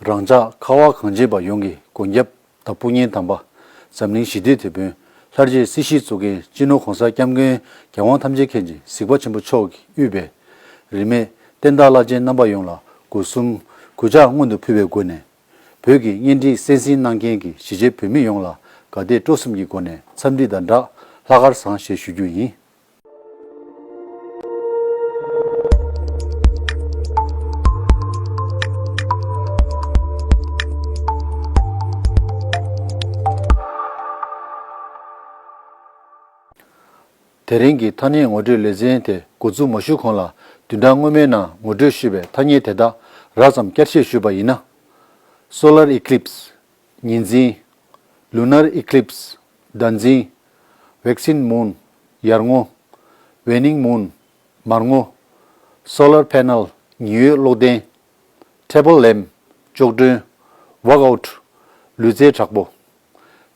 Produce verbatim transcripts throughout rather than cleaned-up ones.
རང་ཅག་ཁ་བ་གངས་ཅན་པ་ཡོངས་ཀྱི་མགོན་སྐྱབས་དང་དཔུང་གཉེན་དམ་པ། འཛམ་གླིང་ཞི་བདེའི་དེད་དཔོན། ལྷར་བཅས་སྲིད་ཞིའི་གཙུག་རྒྱན། སྤྱི་ནོར་༸གོང་ས་༸སྐྱབས་མགོན་རྒྱལ་དབང་ཐམས་ཅད་མཁྱེན་ཅིང་གཟིགས་པ་ཆེན་པོ་མཆོག་གིས་དབུས་པའི་རིས་མེད་བསྟན་བདག་བླ་ཆེན་རྣམ་པ་ཡོངས་ལ་སྒོ་གསུམ་གུས་ཕྱག་སྔོན་དུ་ཕུལ་བའི་སྒོ་ནས། བོད་ཀྱི་གཉེན་སྒྲིག་གསན་གཟིགས་གནང་མཁན་གྱི་གཞིས་བྱེས་བོད་མི་ཡོངས་ལ་དགའ་དད་སྤྲོ་གསུམ་གྱི་སྒོ་ནས་འཚམས་འདྲི་དང་སྦྲགས་ལྷག་དཀར་བཟང་ཞེས་ཞུ་རྒྱུ་ཡིན། དེ་རིང་གི་ཐ་སྙད་ངོ་སྤྲོད་ལེ་ཚན་དེ་འགོ་འཛུགས་མ་ཞུ་གོང་ལ། བདུན་ཕྲག་སྔོན་མའི་ནང་ངོ་སྤྲོད་ཞུས་པའི་ཐ་སྙད་དེ་དག་རགས་ཙམ་བསྐྱར་བཤད་ཞུས་པ་ཡིན་ན། Solar Eclipse། ཉི་འཛིན། Lunar Eclipse། ཟླ་འཛིན། Waxing Moon། ཡར་ངོ། Waning Moon། མར་ངོ། Solar Panel། ཉི་འོད་གློག་ལྡན། Table Lamp། ཅོག་སྒྲོན། Workout། ལུས་རྩལ་དྲག་པོ།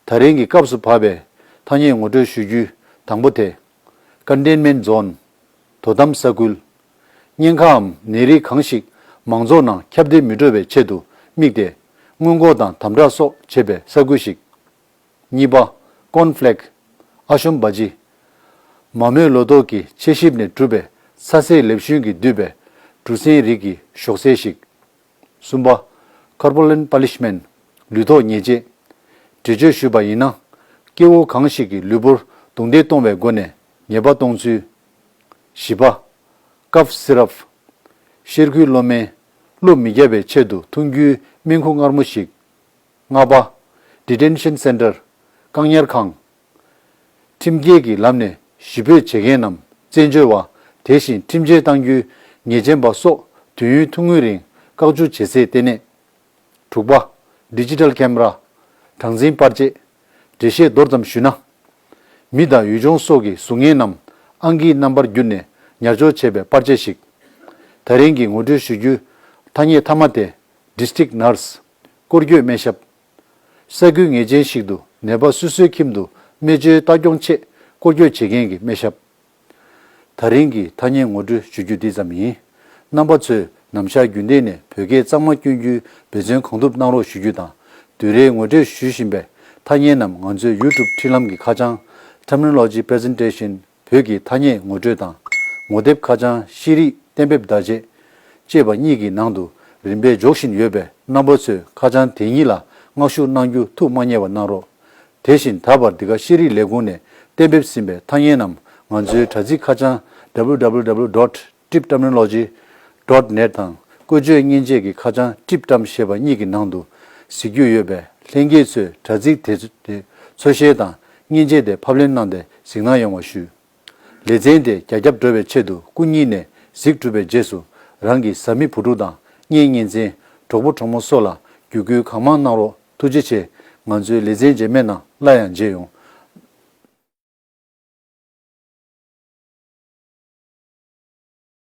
ད་རིང་གི་སྐབས་སུ་བབས་པའི་ཐ་སྙད་ངོ་སྤྲོད་ཞུ་རྒྱུའི་དང་པོ་དེ། Containment Zone། དོ་དམ་ས་ཁུལ། གཉན་ཁའམ་ནད་རིགས་གང་ཞིག་མང་ཚོགས་ནང་ཁྱབ་གདལ་མི་འགྲོ་བའི་ཆེད་དུ་དམིགས་ཏེ། སྔོན་འགོག་དང་དམ་དྲག་སོགས་བྱེད་པའི་ས་ཁུལ་ཞིག་གཉིས་པ། Corn Flake། ཨ་ཤོམ་བ་ཇི། མ་རྨོས་ལོ་ཏོག་གི་དཔྱད་ཞིབ་ནས་གྲུབ་པའི་ཚ་ཟེར་ལེབ་ཤུན་གྱིས་བསྡུས་པའི་གྲུ་གཟིངས་རིགས་ཀྱི་ཞོགས་ཟས་ཤིག་གསུམ་པ། Corporeal Punishment། ལུས་ཐོག་ཉེས་ཆད། འགྲེལ་བརྗོད་ཞུས་པ་ཡིན་ན། སྐྱེ་བོ་གང་ཞིག་གི་ལུས་པོར་རྡུང་རྡེག་གཏོང་བའི་སྒོ་ནས་ཉེས་པ་གཏོང་ཚུལ། བཞི་པ། Cough Syrup། གཤེར་ཁུའི་གློ་སྨན། གློ་མི་རྒྱག་པའི་ཆེད་དུ་འཐུང་རྒྱུའི་སྨན་ཁུ་མངར་མོ་ཞིག་ལྔ་པ། Detention Center། བཀག་ཉར་ཁང་། ཁྲིམས་འགལ་གྱི་ལམ་ནས་གཞིས་སྤོས་བྱེད་མཁན་ནམ་བཙན་བྱོལ་བ། དེ་བཞིན་ཁྲིམས་ཆད་གཏང་རྒྱུའི་ཉེས་ཅན་པ་སོགས་དུས་ཡུན་ཐུང་ངུའི་རིང་བཀག་འཇུག་བྱེད་སའི་ལྟེ་གནས། དྲུག་པ། Digital Camera། གྲངས་འཛིན་པར་ཆས། འགྲེལ་བཤད་མདོར་ཙམ་ཞུས་ན། མི་དང་ཡུལ་ལྗོངས་སོགས་ཀྱི་གཟུགས་བརྙན་ནམ་ཨང་ཀིའི་རྣམ་པར་བསྒྱུར་ནས་ཉར་འཇོག་བྱས་པའི་པར་ཆས་ཤིག་ད་རིང་གི་ངོ་སྤྲོད་ཞུ་རྒྱུའི་ཐ་སྙད་མཐའ་མ་དེ། District Nurse། སྐོར་སྐྱོད་སྨན་ཞབས། ས་ཁུལ་ངེས་ཅན་ཞིག་ཏུ་ནད་པ་སོ་སོའི་ཁྱིམ་དུ་སྨན་བཅོས་ལྟ་སྐྱོང་ཆེད་སྐོར་སྐྱོད་བྱེད་མཁན་གྱི་སྨན་ཞབས། ད་རིང་གི་ཐ་སྙད་ངོ་སྤྲོད་ཞུ་རྒྱུ་འདི་ཙམ་ཡིན། རྣམ་པ་ཚོས་ནམ་ཞག་རྒྱུན་ལྡན་ནས་བོད་སྐད་གཙང་མ་སྐྱོན་རྒྱུའི་འབད་བརྩོན་གང་ཐུབ་གནང་རོགས་ཞུ་རྒྱུ་དང་། བསྡུས་གྲྭའི་ངོ་སྤྲོད་ཞུ་བཞིན་པའི་ཐ་སྙད་རྣམས་ང་ཚོའི་YouTube འཕྲིན་ལམ་གྱི་ཁ་བྱང་། Terminology Presentation། བོད་ཀྱི་ཐ་སྙད་ངོ་སྤྲོད་དང་། ངོ་དེབ་ཁ་བྱང་ཤེས་རིག་གཏན་འབེབས་བརྡ་ཆད་ཅེས་པ་གཉིས་ཀྱི་ནང་དུ་རིམ་པས་འཇོག་བཞིན་ཡོད་པས། རྣམ་པ་ཚོས་ཁ་བྱང་དེ་གཉིས་ལ་མངགས་ཞུ་གནང་རྒྱུ་ཐུགས་མ་བསྙེལ་བ་གནང་རོགས། དེ་བཞིན་ད་བར་འདི་ག་ཤེས་རིག་ལས་ཁུངས་ནས་གཏན་འབེབས་ཟིན་པའི་ཐ་སྙད་རྣམས་ང་ཚོའི་དྲ་ཚིགས་ཁ་བྱང་www dot tripterminology dot net དང་། བཀོལ་སྤྱོད་མཉེན་ཆས་ཀྱི་ཁ་བྱང་Trip Term ཞེས་པ་གཉིས་ཀྱི་ནང་དུ་གཟིགས་རྒྱུ་ཡོད་པས། ལྷན་རྒྱས་ཚོས་དྲ་ཚིགས་དེ་ཚོ་དེ་འཚོལ་ཞིབ་དང་མཉེན་ཆས་དེ་ཕབ་ལེན་གནང་སྟེ་གཟིགས་གནང་ཡོང་བ་ཞུ། ལེ་ཚན་དེ་རྒྱ་ཁྱབ་འགྲོ་བའི་ཆེད་དུ་སྐུ་ཉིད་ནས་གཟིགས་གྲུབ་པའི་རྗེས་སུ། རང་གི་བཟའ་མི་བུ་ཕྲུག་དང་གཉེན་ཉེ་ཚན། གྲོགས་པོ་གྲོགས་མོ་སོགས་ལ་བརྒྱུད་སྐུལ་གང་མང་གནང་རོགས། ཐུགས་རྗེ་ཆེ། ང་ཚོའི་ལེ་ཚན་རྗེས་མའི་ནང་སླར་ཡང་མཇལ་ཡོང་